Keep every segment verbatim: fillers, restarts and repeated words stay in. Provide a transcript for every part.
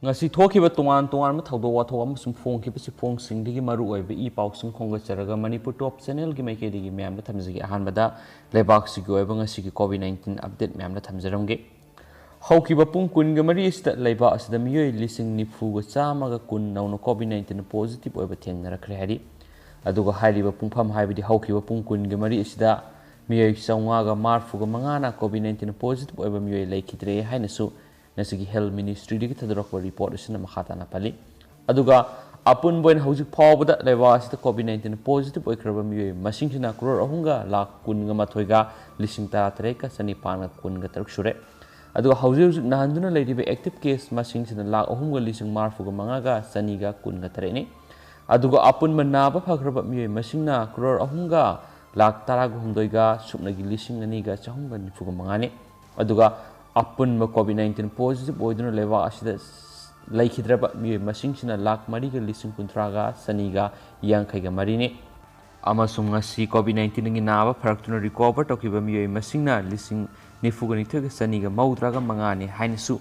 ꯉꯁꯤ ꯊꯣꯛꯈꯤꯕ ꯇꯣꯉꯥꯟ ꯇꯣꯉꯥꯟꯕ ꯊꯧꯗꯣꯛ ꯋꯥꯊꯣꯛ ꯑꯃꯁꯨꯡ ꯐꯣꯡꯈꯤꯕ ꯆꯦꯐꯣꯡꯁꯤꯡꯗꯒꯤ ꯃꯔꯨ ꯑꯣꯏꯕ ꯏ ꯄꯥꯎꯁꯤꯡ ꯈꯣꯝꯒꯠꯆꯔꯒ ꯃꯅꯤꯄꯨꯔ ꯇꯣꯞ ꯆꯦꯅꯦꯜꯒꯤ ꯃꯥꯏꯀꯩꯗꯒꯤ ꯃꯌꯥꯝꯗ ꯊꯝꯖꯒꯦ꯫ ꯑꯍꯥꯟꯕꯗ ꯂꯩꯕꯥꯛꯁꯤꯒꯤ ꯑꯣꯏꯕ ꯉꯁꯤꯒꯤ ꯀꯣꯚꯤꯗ ꯅꯥꯏꯟꯇꯤꯟ ꯑꯞꯗꯦꯠ ꯃꯌꯥꯝꯗ ꯊꯝꯖꯔꯝꯒꯦ꯫ ꯍꯧꯈꯤꯕ ꯄꯨꯡ ꯀꯨꯟꯒ ꯃꯔꯤ ꯑꯁꯤꯗ ꯂꯩꯕꯥꯛ ꯑꯁꯤꯗ ꯃꯤꯑꯣꯏ ꯂꯤꯁꯤꯡ ꯅꯤꯐꯨꯒ ꯆꯥꯝꯃꯒ ꯀꯨꯟ ꯅꯧꯅ ꯀꯣꯚꯤꯗ ꯅꯥꯏꯟꯇꯤꯟ ꯄꯣꯖꯤꯇꯤꯚ ꯑꯣꯏꯕ ꯊꯦꯡꯅꯔꯛꯈ꯭ꯔꯦ ꯍꯥꯏꯔꯤ꯫ ꯑꯗꯨꯒ ꯍꯥꯏꯔꯤꯕ ꯄꯨꯡꯐꯝ, ꯍꯥꯏꯕꯗꯤ ꯍꯧꯈꯤꯕ ꯄꯨꯡ ꯀꯨꯟꯒ ꯃꯔꯤ ꯑꯁꯤꯗ ꯃꯤꯑꯣꯏ ꯆꯥꯝꯃꯉꯥꯒ ꯃꯔꯤꯐꯨꯒ ꯃꯉꯥꯅ ꯀꯣꯚꯤꯗ ꯅꯥꯏꯟꯇꯤꯟ ꯄꯣꯖꯤꯇꯤꯚ ꯑꯣꯏꯕ ꯃꯤꯑꯣꯏ ꯂꯩꯈꯤꯗ꯭ꯔꯦ ꯍꯥꯏꯅꯁꯨ ꯉꯁꯤꯒꯤ ꯍꯦꯜꯊ ꯃꯤꯅꯤꯁꯇ꯭ꯔꯤꯗꯒꯤ ꯊꯥꯗꯣꯔꯛꯄ ꯔꯤꯄꯣꯔꯠ ꯑꯁꯤꯅ ꯃꯈꯥ ꯇꯥꯅ ꯄꯜꯂꯤ꯫ ꯑꯗꯨꯒ ꯑꯄꯨꯟꯕ ꯑꯣꯏꯅ ꯍꯧꯖꯤꯛ ꯐꯥꯎꯕꯗ ꯂꯩꯕꯥꯛ ꯑꯁꯤꯗ ꯀꯣꯚꯤꯗ ꯅꯥꯏꯟꯇꯤꯟ ꯄꯣꯖꯤꯇꯤꯚ ꯑꯣꯏꯈ꯭ꯔꯕ ꯃꯤꯑꯣꯏ ꯃꯁꯤꯡꯁꯤꯅ ꯀ꯭ꯔꯣꯔ ꯑꯍꯨꯝꯒ ꯂꯥꯈ ꯀꯨꯟꯒ ꯃꯥꯊꯣꯏꯒ ꯂꯤꯁꯤꯡ ꯇꯔꯥ ꯇꯔꯦꯠꯀ ꯆꯅꯤꯄꯥꯟꯒ ꯀꯨꯟꯒ ꯇꯔꯨꯛ ꯁꯨꯔꯦ꯫ ꯑꯗꯨꯒ ꯍꯧꯖꯤꯛ ꯍꯧꯖꯤꯛ ꯅꯥꯍꯟꯗꯨꯅ ꯂꯩꯔꯤꯕ ꯑꯦꯛꯇꯤꯚ ꯀꯦꯁ ꯃꯁꯤꯡꯁꯤꯅ ꯂꯥꯈ ꯑꯍꯨꯝꯒ ꯂꯤꯁꯤꯡ ꯃꯔꯤꯐꯨꯒ ꯃꯉꯥꯒ ꯆꯅꯤꯒ ꯀꯨꯟꯒ ꯇꯔꯦꯠꯅꯤ꯫ ꯑꯗꯨꯒ ꯑꯄꯨꯟꯕ ꯅꯥꯕ ꯐꯈ꯭ꯔꯕ ꯃꯤꯑꯣꯏ ꯃꯁꯤꯡꯅ ꯀ꯭ꯔꯣꯔ ꯑꯍꯨꯝꯒ ꯂꯥꯈ ꯇꯔꯥꯒ ꯍꯨꯝꯗꯣꯏꯒ ꯁꯨꯞꯅꯒꯤ ꯂꯤꯁꯤꯡ ꯑꯅꯤꯒ ꯆꯍꯨꯝꯒ ꯅꯤꯐꯨꯒ ꯃꯉꯥꯅꯤ꯫ ꯑꯗꯨꯒ ꯑꯄꯨꯟꯕ ꯀꯣꯚꯤꯗ ꯅꯥꯏꯟꯇꯤꯟ ꯄꯣꯖꯤꯇꯤꯚ ꯑꯣꯏꯗꯨꯅ ꯂꯩꯕꯥꯛ ꯑꯁꯤꯗ ꯂꯩꯈꯤꯗ꯭ꯔꯕ ꯃꯤꯑꯣꯏ ꯃꯁꯤꯡꯁꯤꯅ ꯂꯥꯈ ꯃꯔꯤꯒ ꯂꯤꯁꯤꯡ ꯀꯨꯟꯊ꯭ꯔꯥꯒ ꯆꯅꯤꯒ ꯌꯥꯡꯈꯩꯒ ꯃꯔꯤꯅꯤ꯫ ꯑꯃꯁꯨꯡ ꯉꯁꯤ ꯀꯣꯚꯤꯗ ꯅꯥꯏꯟꯇꯤꯟꯒꯤ ꯅꯥꯕ ꯐꯔꯛꯇꯨꯅ ꯔꯤꯀꯣꯚꯔ ꯇꯧꯈꯤꯕ ꯃꯤꯑꯣꯏ ꯃꯁꯤꯡꯅ ꯂꯤꯁꯤꯡ ꯅꯤꯐꯨꯒ ꯅꯤꯊꯣꯏꯒ ꯆꯅꯤꯒ ꯃꯧꯗ꯭ꯔꯥꯒ ꯃꯉꯥꯅꯤ ꯍꯥꯏꯅꯁꯨ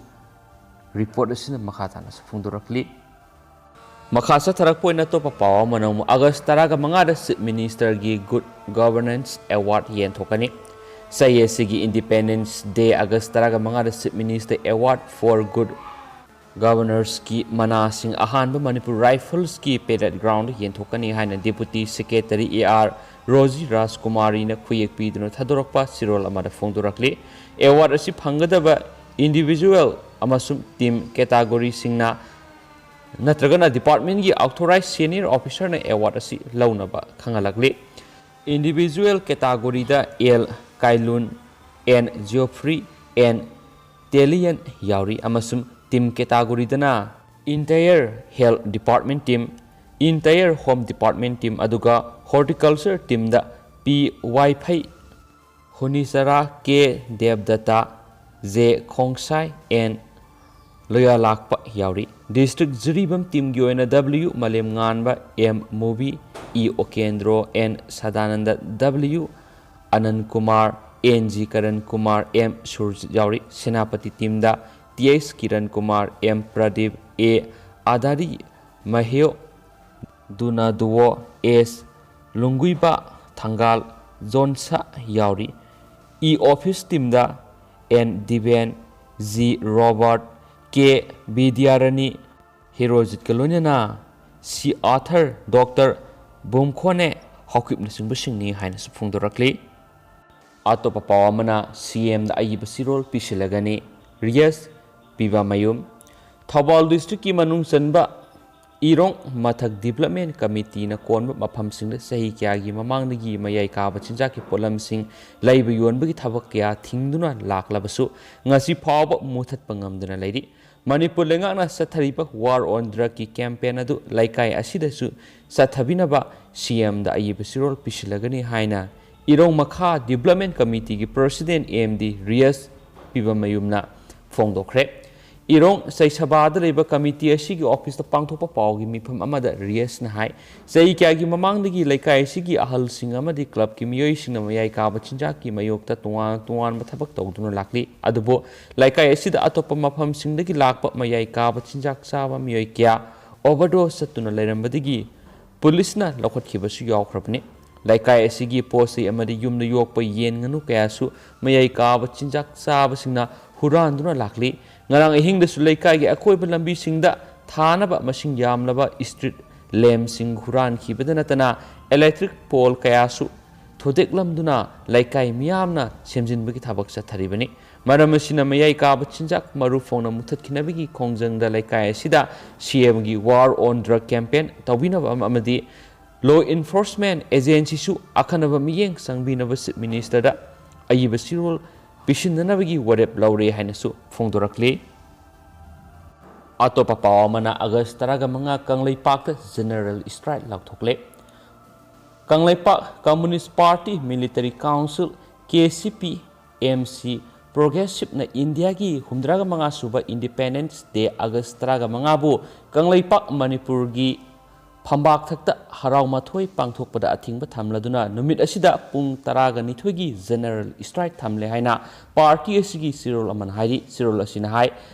ꯔꯤꯄꯣꯔꯠ ꯑꯁꯤꯅ ꯃꯈꯥ ꯇꯥꯅꯁꯨ ꯐꯣꯡꯗꯣꯔꯛꯂꯤ꯫ ꯃꯈꯥ ꯆꯠꯊꯔꯛꯄ ꯑꯣꯏꯅ ꯑꯇꯣꯞꯄ ꯄꯥꯎ ꯑꯃꯅ ꯑꯃꯨꯛ ꯑꯥꯒꯁ ꯇꯔꯥꯒ ꯃꯉꯥꯗ ꯆꯤꯐ ꯃꯤꯅꯤꯁꯇꯔꯒꯤ ꯒꯨꯗ ꯒꯚꯔꯅꯦꯟꯁ ꯑꯦꯋꯥꯔꯗ ꯌꯦꯟꯊꯣꯛꯀꯅꯤ꯫ ꯆꯍꯤ ꯑꯁꯤꯒꯤ ꯏꯟꯗꯤꯄꯦꯟꯗꯦꯟꯁ ꯗꯦ ꯑꯥꯒꯁ ꯇꯔꯥꯒ ꯃꯉꯥꯗ chief minister award for good ꯒꯚꯔꯅꯔꯁꯀꯤ ꯃꯅꯥꯁꯤꯡ ꯑꯍꯥꯟꯕ ꯃꯅꯤꯄꯨꯔ ꯔꯥꯏꯐꯜꯁꯀꯤ ꯄꯦꯔꯦꯗ ꯒ꯭ꯔꯥꯎꯟꯗ ꯌꯦꯟꯊꯣꯛꯀꯅꯤ ꯍꯥꯏꯅ deputy secretary A R Roji ꯔꯥꯖꯀꯨꯃꯥꯔꯤꯅ ꯈꯨꯌꯦꯛ ꯄꯤꯗꯨꯅ ꯊꯥꯗꯣꯔꯛꯄ ꯆꯦꯔꯣꯜ ꯑꯃꯗ ꯐꯣꯡꯗꯣꯔꯛꯂꯤ꯫ ꯑꯦꯋꯥꯔꯗ ꯑꯁꯤ ꯐꯪꯒꯗꯕ ꯏꯟꯗꯤꯚꯤꯖꯨꯋꯦꯜ ꯑꯃꯁꯨꯡ ꯇꯤꯝ ꯀꯦꯇꯥꯒꯣꯔꯤꯁꯤꯡꯅ ꯅꯠꯇ꯭ꯔꯒꯅ ꯗꯤꯄꯥꯔꯠꯃꯦꯟꯒꯤ ꯑꯣꯊꯣꯔꯥꯏꯖ ꯁꯦꯅꯤꯌꯔ ꯑꯣꯐꯤꯁꯔꯅ ꯑꯦꯋꯥꯔꯗ ꯑꯁꯤ ꯂꯧꯅꯕ ꯈꯪꯍꯜꯂꯛꯂꯤ꯫ ꯏꯟꯗꯤꯚꯤꯖꯨꯋꯦꯜ ꯀꯦꯇꯥꯒꯣꯔꯤꯗ L Kailun, N Geoffrey, N Telien ꯌꯥꯎꯔꯤ ꯑꯃꯁꯨꯡ ꯇꯤꯝ ꯀꯦꯇꯥꯒꯣꯔꯤꯗꯅ entire health department team, entire home department team, ꯑꯗꯨꯒ ꯍꯣꯔꯇꯤꯀꯜꯆꯔ ꯇꯤꯝꯗ ꯄꯤ ꯋꯥꯏꯐꯩ, ꯍꯨꯅꯤꯆꯔꯥ ꯀꯦ ꯗꯦꯕꯗꯠꯇ, ꯖꯦ ꯈꯣꯡꯁꯥꯏ, ꯑꯦꯟ ꯂꯣꯌꯥꯂꯥꯛꯄ ꯌꯥꯎꯔꯤ꯫ ꯗꯤꯁꯇ꯭ꯔꯤꯛ ꯖꯤꯔꯤꯕꯥꯝ ꯇꯤꯝꯒꯤ ꯑꯣꯏꯅ W Malemnganba, M Mubi, E Ukendro, N Sadananda, W Anan Kumar, N G Karan Kumar, M Surjit ꯌꯥꯎꯔꯤ꯫ ꯁꯦꯅꯥꯄꯇꯤ ꯇꯤꯝꯗ T H Kiran Kumar, M Pradip, A Adari, Maheyo Dunaduo, S Lungguiba, Thangal Jonsa ꯌꯥꯎꯔꯤ꯫ ꯏ ꯑꯣꯐꯤꯁ ꯇꯤꯝꯗ N Diben, G Robert, K Bidyarani, ꯍꯦꯔꯣꯖꯤꯠꯀ ꯂꯣꯏꯅꯅ ꯁꯤ ꯑꯥꯊꯔ, ꯗꯣꯛꯇꯔ ꯕꯨꯝꯈꯣꯅꯦ ꯍꯥꯎꯀꯤꯞꯅꯆꯤꯡꯕꯁꯤꯡꯅꯤ ꯍꯥꯏꯅꯁꯨ ꯐꯣꯡꯗꯣꯔꯛꯂꯤ꯫ ꯑꯇꯣꯞꯄ ꯄꯥꯎ ꯑꯃꯅ ꯁꯤ ꯑꯦꯝꯗ ꯑꯏꯕ ꯆꯦꯔꯣꯜ ꯄꯤꯁꯤꯜꯂꯒꯅꯤ꯫ ꯔꯤꯌꯁ ꯄꯤꯕꯃꯌꯨꯝ꯫ ꯊꯧꯕꯥꯜ ꯗꯤꯁꯇ꯭ꯔꯤꯛꯀꯤ ꯃꯅꯨꯡ ꯆꯟꯕ ꯏꯔꯣꯡ ꯃꯊꯛ ꯗꯤꯕ꯭ꯂꯞꯃꯦꯟ ꯀꯃꯤꯇꯤꯅ ꯀꯣꯟꯕ ꯃꯐꯝꯁꯤꯡꯗ ꯆꯍꯤ ꯀꯌꯥꯒꯤ ꯃꯃꯥꯡꯗꯒꯤ ꯃꯌꯥꯏ ꯀꯥꯕ ꯆꯤꯟꯖꯥꯛꯀꯤ ꯄꯣꯠꯂꯝꯁꯤꯡ ꯂꯩꯕ ꯌꯣꯟꯕꯒꯤ ꯊꯕꯛ ꯀꯌꯥ ꯊꯤꯡꯗꯨꯅ ꯂꯥꯛꯂꯕꯁꯨ, ꯉꯁꯤ ꯐꯥꯎꯕ ꯃꯨꯊꯠꯄ ꯉꯝꯗꯅ ꯂꯩꯔꯤ꯫ ꯃꯅꯤꯄꯨꯔ ꯂꯩꯉꯥꯛꯅ ꯆꯠꯊꯔꯤꯕ War on Drug ꯀꯤ campaign ꯑꯗꯨ ꯂꯩꯀꯥꯏ ꯑꯁꯤꯗꯁꯨ ꯆꯠꯊꯕꯤꯅꯕ ꯁꯤ ꯑꯦꯝꯗ ꯑꯏꯕ ꯆꯦꯔꯣꯜ ꯄꯤꯁꯤꯜꯂꯒꯅꯤ ꯍꯥꯏꯅ ꯏꯔꯣꯡ ꯃꯈꯥ ꯗꯤꯕ꯭ꯂꯞꯃꯦꯟ ꯀꯃꯤꯇꯤꯒꯤ ꯄ꯭ꯔꯁꯤꯗꯦꯟ ꯑꯦꯝ ꯗꯤ ꯔꯤꯌꯁ ꯄꯤꯕꯃꯌꯨꯝꯅ ꯐꯣꯡꯗꯣꯛꯈ꯭ꯔꯦ꯫ ꯏꯔꯣꯡ ꯆꯩꯁꯕꯥꯗ ꯂꯩꯕ ꯀꯃꯤꯇꯤ ꯑꯁꯤꯒꯤ ꯑꯣꯐꯤꯁꯇ ꯄꯥꯡꯊꯣꯛꯄ ꯄꯥꯎꯒꯤ ꯃꯤꯐꯝ ꯑꯃꯗ ꯔꯤꯌꯁꯅ ꯍꯥꯏ, ꯆꯍꯤ ꯀꯌꯥꯒꯤ ꯃꯃꯥꯡꯗꯒꯤ ꯂꯩꯀꯥꯏ ꯑꯁꯤꯒꯤ ꯑꯍꯜꯁꯤꯡ ꯑꯃꯗꯤ ꯀ꯭ꯂꯕꯀꯤ ꯃꯤꯑꯣꯏꯁꯤꯡꯅ ꯃꯌꯥꯏ ꯀꯥꯕ ꯆꯤꯟꯖꯥꯛꯀꯤ ꯃꯥꯌꯣꯛꯇ ꯇꯣꯉꯥꯟ ꯇꯣꯉꯥꯟꯕ ꯊꯕꯛ ꯇꯧꯗꯨꯅ ꯂꯥꯛꯂꯤ꯫ ꯑꯗꯨꯕꯨ ꯂꯩꯀꯥꯏ ꯑꯁꯤꯗ ꯑꯇꯣꯞꯄ ꯃꯐꯝꯁꯤꯡꯗꯒꯤ ꯂꯥꯛꯄ ꯃꯌꯥꯏ ꯀꯥꯕ ꯆꯤꯟꯖꯥꯛ ꯆꯥꯕ ꯃꯤꯑꯣꯏ ꯀꯌꯥ ꯑꯣꯚꯔꯗꯣꯁ ꯆꯠꯇꯨꯅ ꯂꯩꯔꯝꯕꯗꯒꯤ ꯄꯨꯂꯤꯁꯅ ꯂꯧꯈꯠꯈꯤꯕꯁꯨ ꯌꯥꯎꯈ꯭ꯔꯕꯅꯤ꯫ ꯂꯩꯀꯥꯏ ꯑꯁꯤꯒꯤ ꯄꯣꯠ ꯆꯩ ꯑꯃꯗꯤ ꯌꯨꯝꯗ ꯌꯣꯛꯄ ꯌꯦꯟ ꯉꯥꯅꯨ ꯀꯌꯥꯁꯨ ꯃꯌꯥꯏ ꯀꯥꯕ ꯆꯤꯟꯖꯥꯛ ꯆꯥꯕꯁꯤꯡꯅ ꯍꯨꯔꯥꯟꯗꯨꯅ ꯂꯥꯛꯂꯤ꯫ ꯉꯔꯥꯡ ꯑꯍꯤꯡꯗꯁꯨ ꯂꯩꯀꯥꯏꯒꯤ ꯑꯀꯣꯏꯕ ꯂꯝꯕꯤꯁꯤꯡꯗ ꯊꯥꯅꯕ ꯃꯁꯤꯡ ꯌꯥꯝꯂꯕ ꯁ꯭ꯇ꯭ꯔꯤꯠ ꯂꯦꯝꯞꯁꯤꯡ ꯍꯨꯔꯥꯟꯈꯤꯕꯗ ꯅꯠꯇꯅ ꯏꯂꯦꯛꯇ꯭ꯔꯤꯛ ꯄꯣꯜ ꯀꯌꯥꯁꯨ ꯊꯨꯗꯦꯛꯂꯝꯗꯨꯅ ꯂꯩꯀꯥꯏ ꯃꯤꯌꯥꯝꯅ ꯁꯦꯝꯖꯤꯟꯕꯒꯤ ꯊꯕꯛ ꯆꯠꯊꯔꯤꯕꯅꯤ꯫ ꯃꯔꯝ ꯑꯁꯤꯅ ꯃꯌꯥꯏ ꯀꯥꯕ ꯆꯤꯟꯖꯥꯛ ꯃꯔꯨ ꯐꯣꯡꯅ ꯃꯨꯊꯠꯈꯤꯅꯕꯒꯤ ꯈꯣꯡꯖꯪꯗ ꯂꯩꯀꯥꯏ ꯑꯁꯤꯗ ꯁꯤ ꯑꯦꯝꯒꯤ War on Drug campaign ꯇꯧꯕꯤꯅꯕ ꯑꯃ-, ꯑꯃꯗꯤ law enforcement agency ꯁꯨ ꯑꯈꯟꯅꯕ ꯃꯤꯠꯌꯦꯡ ꯆꯪꯕꯤꯅꯕ ꯆꯤꯐ ꯃꯤꯅꯤꯁꯇꯔꯗ ꯑꯏꯕ ꯆꯦꯔꯣꯜ ꯄꯤꯁꯤꯟꯅꯅꯕꯒꯤ ꯋꯥꯔꯦꯞ ꯂꯧꯔꯦ ꯍꯥꯏꯅꯁꯨ ꯐꯣꯡꯗꯣꯔꯛꯂꯤ꯫ ꯑꯇꯣꯞꯄ ꯄꯥꯎ ꯑꯃꯅ ꯑꯥꯒꯁ ꯇꯔꯥꯃꯉꯥ ꯀꯪꯂꯩꯄꯥꯛꯇ ꯖꯦꯅꯔꯦꯜ ꯁ꯭ꯇ꯭ꯔꯥꯏꯛ ꯂꯥꯎꯊꯣꯛꯂꯦ꯫ Kangleipak communist party military council, K C P M C, ꯄ꯭ꯔꯣꯒ꯭ꯔꯦꯁꯤꯞꯅ ꯏꯟꯗꯤꯌꯥꯒꯤ ꯍꯨꯝꯗ꯭ꯔꯥꯒ ꯃꯉꯥ ꯁꯨꯕ ꯏꯟꯗꯤꯄꯦꯟꯗꯦꯟꯁ ꯗꯦ ꯑꯥꯒꯁ ꯇꯔꯥꯒ ꯃꯉꯥꯕꯨ ꯀꯪꯂꯩꯄꯥꯛ ꯃꯅꯤꯄꯨꯔꯒꯤ ꯐꯝꯕꯥꯛꯊꯛꯇ ꯍꯔꯥꯎ ꯃꯊꯣꯏ ꯄꯥꯡꯊꯣꯛꯄꯗ ꯑꯊꯤꯡꯕ ꯊꯝꯂꯗꯨꯅ ꯅꯨꯃꯤꯠ ꯑꯁꯤꯗ ꯄꯨꯡ ꯇꯔꯥꯒ ꯅꯤꯊꯣꯏꯒꯤ general strike ꯊꯝꯂꯦ ꯍꯥꯏꯅ party ꯑꯁꯤꯒꯤ ꯆꯦꯔꯣꯜ ꯑꯃꯅ ꯍꯥꯏꯔꯤ꯫ ꯆꯦꯔꯣꯜ ꯑꯁꯤꯅ ꯍꯥꯏ,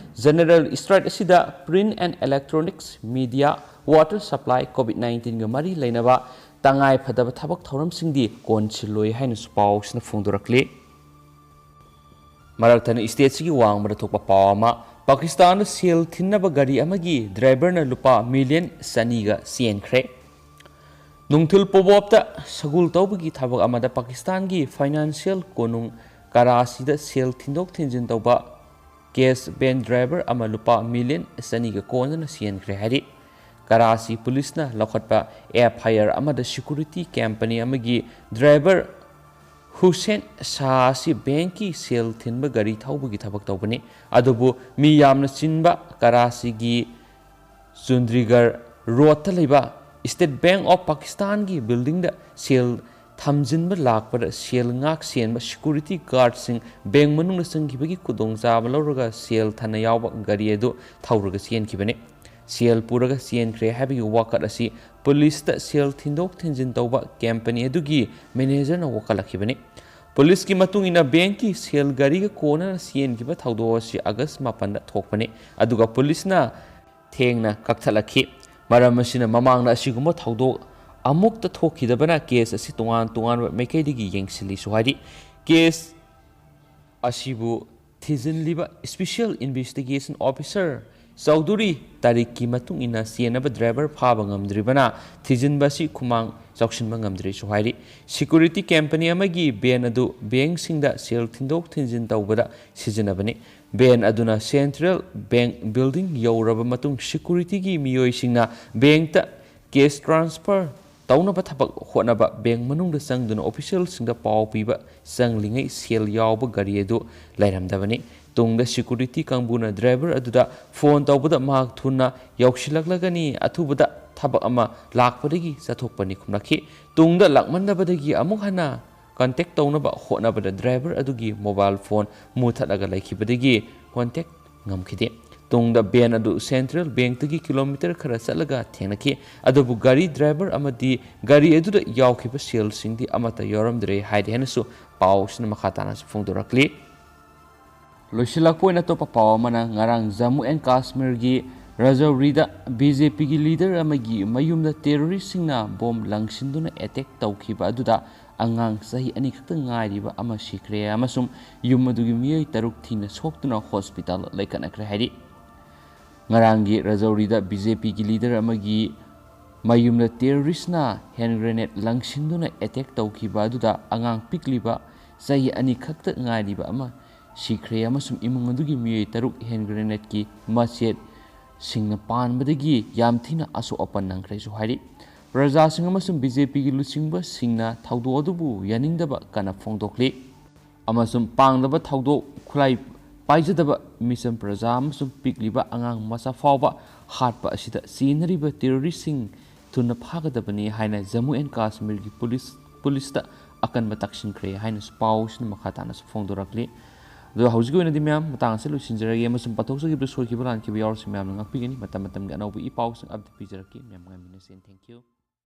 general strike ꯑꯁꯤꯗ print and electronics media, water supply, COVID nineteenꯒ ꯃꯔꯤ ꯂꯩꯅꯕ ꯇꯉꯥꯏ ꯐꯗꯕ ꯊꯕꯛ ꯊꯧꯔꯝꯁꯤꯡꯗꯤ ꯀꯣꯟꯁꯤꯜꯂꯣꯏ ꯍꯥꯏꯅꯁꯨ ꯄꯥꯎꯁꯤꯅ ꯐꯣꯡꯗꯣꯔꯛꯂꯤ꯫ ꯃꯔꯛ ꯊꯠꯅ stateꯁꯤꯒꯤ ꯋꯥꯡꯃꯗ ꯊꯣꯛꯄ ꯄꯥꯎ ꯑꯃ, ꯄꯥꯀꯤꯁꯇꯥꯟꯗ ꯁꯦꯜ ꯊꯤꯟꯅꯕ ꯒꯥꯔꯤ ꯑꯃꯒꯤ driverꯅ ꯂꯨꯄꯥ million ꯆꯅꯤꯒ ꯆꯦꯟꯈ꯭ꯔꯦ꯫ ꯅꯨꯡꯊꯤꯜ ꯄꯣꯕꯣꯞꯇ ꯁꯒꯨꯜ ꯇꯧꯕꯒꯤ ꯊꯕꯛ ꯑꯃꯗ ꯄꯥꯀꯤꯁꯇꯥꯟꯒꯤ financial ꯀꯣꯅꯨꯡ ꯀꯔꯥꯆꯤꯗ ꯁꯦꯜ ꯊꯤꯟꯗꯣꯛ ꯊꯤꯟꯖꯤꯟ ꯇꯧꯕ cash van driver ꯑꯃ ꯂꯨꯄꯥ million ꯆꯅꯤꯒ ꯀꯣꯟꯅꯅ ꯆꯦꯟꯈ꯭ꯔꯦ ꯍꯥꯏꯔꯤ꯫ ꯀꯔꯥꯆꯤ ꯄꯨꯂꯤꯁꯅ ꯂꯧꯈꯠꯄ FIR ꯑꯃꯗ security company ꯑꯃꯒꯤ driver ꯍꯨꯁꯦꯟ ꯁꯥꯍ ꯑꯁꯤ bankꯀꯤ ꯁꯦꯜ ꯊꯤꯟꯕ ꯒꯥꯔꯤ ꯊꯧꯕꯒꯤ ꯊꯕꯛ ꯇꯧꯕꯅꯤ꯫ ꯑꯗꯨꯕꯨ ꯃꯤ ꯌꯥꯝꯅ ꯆꯤꯟꯕ ꯀꯔꯥꯆꯤꯒꯤ ꯆꯨꯟꯗ꯭ꯔꯤꯒꯔ roadꯇ ꯂꯩꯕ State Bank of Pakistanꯒꯤ buildingꯗ ꯁꯦꯜ ꯊꯝꯖꯤꯟꯕ ꯂꯥꯛꯄꯗ ꯁꯦꯜ ꯉꯥꯛ ꯁꯦꯟꯕ security guardꯁꯤꯡ bank ꯃꯅꯨꯡꯗ ꯆꯪꯈꯤꯕꯒꯤ ꯈꯨꯗꯣꯡꯆꯥꯕ ꯂꯧꯔꯒ ꯁꯦꯜ ꯊꯟꯅ ꯌꯥꯎꯕ ꯒꯥꯔꯤ ꯑꯗꯨ ꯊꯧꯔꯒ ꯆꯦꯟꯈꯤꯕꯅꯤ꯫ ꯁꯦꯜ ꯄꯨꯔꯒ ꯆꯦꯟꯈ꯭ꯔꯦ ꯍꯥꯏꯕꯒꯤ ꯋꯥꯀꯠ ꯑꯁꯤ ꯄꯨꯂꯤꯁꯇ ꯁꯦꯜ ꯊꯤꯟꯗꯣꯛ ꯊꯤꯟꯖꯤꯟ ꯇꯧꯕ company ꯑꯗꯨꯒꯤ managerꯅ ꯋꯥꯀꯠꯂꯛꯈꯤꯕꯅꯤ꯫ ꯄꯨꯂꯤꯁꯀꯤ ꯃꯇꯨꯡ ꯏꯟꯅ bankꯀꯤ ꯁꯦꯜ ꯒꯥꯔꯤꯒ ꯀꯣꯟꯅꯅ ꯆꯦꯟꯈꯤꯕ ꯊꯧꯗꯣꯛ ꯑꯁꯤ August ꯃꯥꯄꯟꯗ ꯊꯣꯛꯄꯅꯤ, ꯑꯗꯨꯒ ꯄꯨꯂꯤꯁꯅ ꯊꯦꯡꯅ ꯀꯛꯊꯠꯂꯛꯈꯤ꯫ ꯃꯔꯝ ꯑꯁꯤꯅ ꯃꯃꯥꯡꯗ ꯑꯁꯤꯒꯨꯝꯕ ꯊꯧꯗꯣꯛ ꯑꯃꯨꯛꯇ ꯊꯣꯛꯈꯤꯗꯕꯅ case ꯑꯁꯤ ꯇꯣꯉꯥꯟ ꯇꯣꯉꯥꯟꯕ ꯃꯥꯏꯀꯩꯗꯒꯤ ꯌꯦꯡꯁꯤꯜꯂꯤꯁꯨ ꯍꯥꯏꯔꯤ꯫ Case ꯑꯁꯤꯕꯨ ꯊꯤꯖꯤꯜꯂꯤꯕ Special Investigation Officer ꯆꯧꯙꯨꯔꯤ ꯇꯥꯔꯤꯛꯀꯤ ꯃꯇꯨꯡ ꯏꯟꯅ ꯆꯦꯟꯅꯕ driver ꯐꯥꯕ ꯉꯝꯗ꯭ꯔꯤꯕꯅ ꯊꯤꯖꯤꯟꯕ ꯑꯁꯤ ꯈꯨꯃꯥꯡ ꯆꯥꯎꯁꯤꯟꯕ ꯉꯝꯗ꯭ꯔꯤꯁꯨ ꯍꯥꯏꯔꯤ꯫ Security company ꯑꯃꯒꯤ van ꯑꯗꯨ bankꯁꯤꯡꯗ ꯁꯦꯜ ꯊꯤꯟꯗꯣꯛ ꯊꯤꯟꯖꯤꯟ ꯇꯧꯕꯗ ꯁꯤꯖꯤꯟꯅꯕꯅꯤ꯫ Van ꯑꯗꯨꯅ Central Bank building ꯌꯧꯔꯕ ꯃꯇꯨꯡ securityꯒꯤ ꯃꯤꯑꯣꯏꯁꯤꯡꯅ bankꯇ cash transfer ꯇꯧꯅꯕ ꯊꯕꯛ ꯍꯣꯠꯅꯕ bank ꯃꯅꯨꯡꯗ ꯆꯪꯗꯨꯅ officialꯁꯤꯡꯗ ꯄꯥꯎ ꯄꯤꯕ ꯆꯪꯂꯤꯉꯩ ꯁꯦꯜ ꯌꯥꯎꯕ ꯒꯥꯔꯤ ꯑꯗꯨ ꯂꯩꯔꯝꯗꯕꯅꯤ꯫ ꯇꯨꯡꯗ security ꯀꯥꯡꯕꯨꯅ driver ꯑꯗꯨꯗ phone ꯇꯧꯕꯗ ꯃꯍꯥꯛ ꯊꯨꯅ ꯌꯧꯁꯤꯜꯂꯛꯂꯒꯅꯤ, ꯑꯊꯨꯕꯗ ꯊꯕꯛ ꯑꯃ ꯂꯥꯛꯄꯗꯒꯤ ꯆꯠꯊꯣꯛꯄꯅꯤ ꯈꯨꯝꯂꯛꯈꯤ꯫ ꯇꯨꯡꯗ ꯂꯥꯛꯃꯟꯗꯕꯗꯒꯤ ꯑꯃꯨꯛ ꯍꯟꯅ contact ꯇꯧꯅꯕ ꯍꯣꯠꯅꯕꯗ driver ꯑꯗꯨꯒꯤ mobile phone ꯃꯨꯊꯠꯂꯒ ꯂꯩꯈꯤꯕꯗꯒꯤ contact ꯉꯝꯈꯤꯗꯦ꯫ ꯇꯨꯡꯗ ꯚꯦꯟ ꯑꯗꯨ ꯁꯦꯟꯇ꯭ꯔꯦꯜ ꯕꯦꯡꯛꯇꯒꯤ ꯀꯤꯂꯣꯃꯤꯇꯔ ꯈꯔ ꯆꯠꯂꯒ ꯊꯦꯡꯅꯈꯤ꯫ ꯑꯗꯨꯕꯨ ꯒꯥꯔꯤ ꯗ꯭ꯔꯥꯏꯚꯔ ꯑꯃꯗꯤ ꯒꯥꯔꯤ ꯑꯗꯨꯗ ꯌꯥꯎꯈꯤꯕ ꯁꯦꯜꯁꯤꯡꯗꯤ ꯑꯃꯠꯇ ꯌꯥꯎꯔꯝꯗ꯭ꯔꯦ ꯍꯥꯏꯔꯤ ꯍꯥꯏꯅꯁꯨ ꯄꯥꯎ ꯑꯁꯤꯅ ꯃꯈꯥ ꯇꯥꯅꯁꯨ ꯐꯣꯡꯗꯣꯔꯛꯂꯤ꯫ ꯂꯣꯏꯁꯤꯜꯂꯛꯄ ꯑꯣꯏꯅ ꯑꯇꯣꯞꯄ ꯄꯥꯎ ꯑꯃꯅ, ꯉꯔꯥꯡ ꯖꯝꯃꯨ ꯑꯦꯟ ꯀꯥꯁꯃꯤꯔꯒꯤ ꯔꯥꯖꯧꯔꯤꯗ ꯕꯤ ꯖꯦ ꯄꯤꯒꯤ ꯂꯤꯗꯔ ꯑꯃꯒꯤ ꯃꯌꯨꯝꯗ ꯇꯦꯔꯣꯔꯤꯁꯁꯤꯡꯅ ꯕꯣꯝ ꯂꯪꯁꯤꯟꯗꯨꯅ ꯑꯦꯇꯦꯛ ꯇꯧꯈꯤꯕ ꯑꯗꯨꯗ ꯑꯉꯥꯡ ꯆꯍꯤ ꯑꯅꯤ ꯈꯛꯇ ꯉꯥꯏꯔꯤꯕ ꯑꯃ ꯁꯤꯈ꯭ꯔꯦ ꯑꯃꯁꯨꯡ ꯌꯨꯝ ꯑꯗꯨꯒꯤ ꯃꯤꯑꯣꯏ ꯇꯔꯨꯛ ꯊꯤꯅ ꯁꯣꯛꯇꯨꯅ ꯍꯣꯁꯄꯤꯇꯥꯜꯗ ꯂꯩꯈꯠꯅꯈ꯭ꯔꯦ ꯍꯥꯏꯔꯤ꯫ ꯉꯔꯥꯡꯒꯤ ꯔꯥꯖꯧꯔꯤꯗ ꯕꯤ ꯖꯦ ꯄꯤꯒꯤ ꯂꯤꯗꯔ ꯑꯃꯒꯤ ꯃꯌꯨꯝꯗ ꯇꯦꯔꯣꯔꯤꯁꯅ ꯍꯦꯟ ꯒ꯭ꯔꯦꯅꯦꯗ ꯂꯪꯁꯤꯟꯗꯨꯅ ꯑꯦꯇꯦꯛ ꯇꯧꯈꯤꯕ ꯑꯗꯨꯗ ꯑꯉꯥꯡ ꯄꯤꯛꯂꯤꯕ ꯆꯍꯤ ꯑꯅꯤ ꯈꯛꯇ ꯉꯥꯏꯔꯤꯕ ꯑꯃ ꯁꯤꯈ꯭ꯔꯦ ꯑꯃꯁꯨꯡ ꯏꯃꯨꯡ ꯑꯗꯨꯒꯤ ꯃꯤꯑꯣꯏ ꯇꯔꯨꯛ ꯍꯦꯟ ꯒ꯭ꯔꯦꯅꯦꯗꯀꯤ ꯃꯆꯦꯠꯁꯤꯡꯅ ꯄꯥꯟꯕꯗꯒꯤ ꯌꯥꯝ ꯊꯤꯅ ꯑꯁꯣꯛ ꯑꯄꯟ ꯅꯪꯈ꯭ꯔꯦꯁꯨ ꯍꯥꯏꯔꯤ꯫ ꯄ꯭ꯔꯖꯥꯁꯤꯡ ꯑꯃꯁꯨꯡ ꯕꯤ ꯖꯦ ꯄꯤꯒꯤ ꯂꯨꯆꯤꯡꯕꯁꯤꯡꯅ ꯊꯧꯗꯣꯛ ꯑꯗꯨꯕꯨ ꯌꯥꯅꯤꯡꯗꯕ ꯀꯟꯅ ꯐꯣꯡꯗꯣꯛꯂꯤ꯫ ꯑꯃꯁꯨꯡ ꯄꯥꯡꯗꯕ ꯊꯧꯗꯣꯛ ꯈꯨꯠꯂꯥꯏ ꯄꯥꯏꯖꯗꯕ ꯃꯤꯆꯝ ꯄ꯭ꯔꯖꯥ ꯑꯃꯁꯨꯡ ꯄꯤꯛꯂꯤꯕ ꯑꯉꯥꯡ ꯃꯆꯥ ꯐꯥꯎꯕ ꯍꯥꯠꯄ ꯑꯁꯤꯗ ꯆꯦꯟꯅꯔꯤꯕ ꯇꯦꯔꯣꯔꯤꯁꯁꯤꯡ ꯊꯨꯅ ꯐꯥꯒꯗꯕꯅꯤ ꯍꯥꯏꯅ ꯖꯝꯃꯨ ꯑꯦꯟ ꯀꯥꯁꯃꯤꯔꯒꯤ ꯄꯨꯂꯤꯁ, ꯄꯨꯂꯤꯁꯇ ꯑꯀꯟꯕ ꯇꯥꯛꯁꯤꯟꯈ꯭ꯔꯦ ꯍꯥꯏꯅꯁꯨ ꯄꯥꯎꯁꯤꯅ ꯃꯈꯥ ꯇꯥꯅꯁꯨ ꯐꯣꯡꯗꯣꯔꯛꯂꯤ꯫ ꯑꯗꯣ ꯍꯧꯖꯤꯛꯀꯤ ꯑꯣꯏꯅꯗꯤ ꯃꯌꯥꯝ ꯃꯇꯥꯡ ꯑꯁꯤ ꯂꯣꯏꯁꯤꯟꯖꯔꯒꯦ ꯑꯃꯁꯨꯡ ꯄꯥꯊꯣꯛꯆꯈꯤꯕꯗ ꯁꯣꯏꯈꯤꯕ ꯂꯥꯟꯈꯤꯕ ꯌꯥꯎꯔꯁꯨ ꯃꯌꯥꯝꯅ ꯉꯥꯛꯄꯤꯒꯅꯤ꯫ ꯃꯇꯝ ꯃꯇꯝꯒꯤ ꯑꯅꯧꯕ ꯏ ꯄꯥꯎꯁꯤꯡ ꯑꯞꯗꯦꯠ ꯄꯤꯖꯔꯛꯀꯦ꯫ ꯃꯌꯥꯝ ꯉꯥꯏꯃꯤꯟꯅꯁꯤ꯫ Thank you꯫